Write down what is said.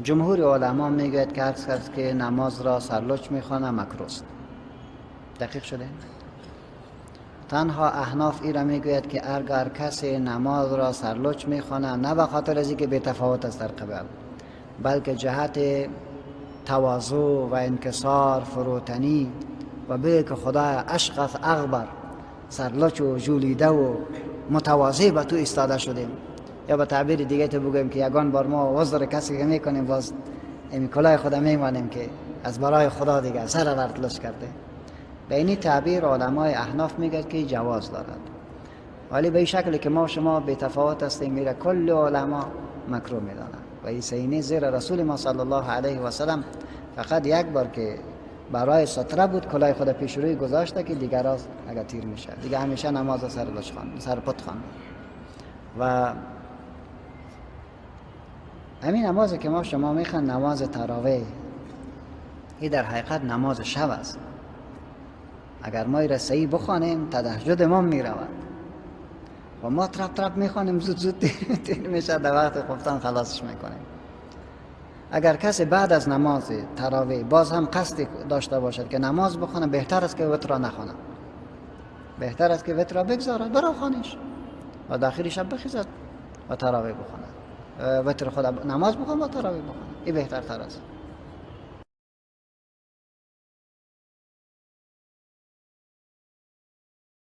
جمهور علما میگوید که هر کس که نماز را سرلچ میخوانه مکروه است. دقیق شده؟ تنها احناف ای را میگوید که اگر کسی نماز را سرلچ میخوانه نه به خاطر از اینکه بی تفاوت است در قبل، بلکه جهت تواضع و انکسار، فروتنی و بگه که خدا اشقف اغبر، سرلچ و جولیده و متواضع به تو ایستاده شدیم. یا به تعبیر دیگه تو بگویم که یگان بار ما عذر کسی که میکنیم باز این کلاه خدا میمانیم که از برای خدا دیگه سر ورد لچ کرده. به اینی تعبیر علمای احناف میگه که جواز دارد، ولی به این شکلی که ما شما به تفاوت هستیم میره کل علما مکروه میدانند. و این سینه زیر رسول ما صلی الله علیه و سلم فقط یک بار که برای ستره بود کلاه خود پیش روی گذاشته که دیگر از اگر تیر میشه دیگه همیشه نماز سر لچ خواند، سر پت خواند. و همین نمازی که ما شما میخوان نماز تراویح، این در حقیقت نماز شب است. اگر ما را صحیح بخوانیم تهجد ما میرود و ما ترپ ترپ میخوانیم زود زود تیر میشه، در وقت خفتن خلاصش میکنیم. اگر کسی بعد از نماز تراویح باز هم قصد داشته باشد که نماز بخونه، بهتر است که وتر را نخواند، بهتر است که وتر را بگذارد برای خانش و داخل شب بخیزد و تراویح بخواند، وتر خود نماز بخواند و تراویح بخواند، این بهتر تر است.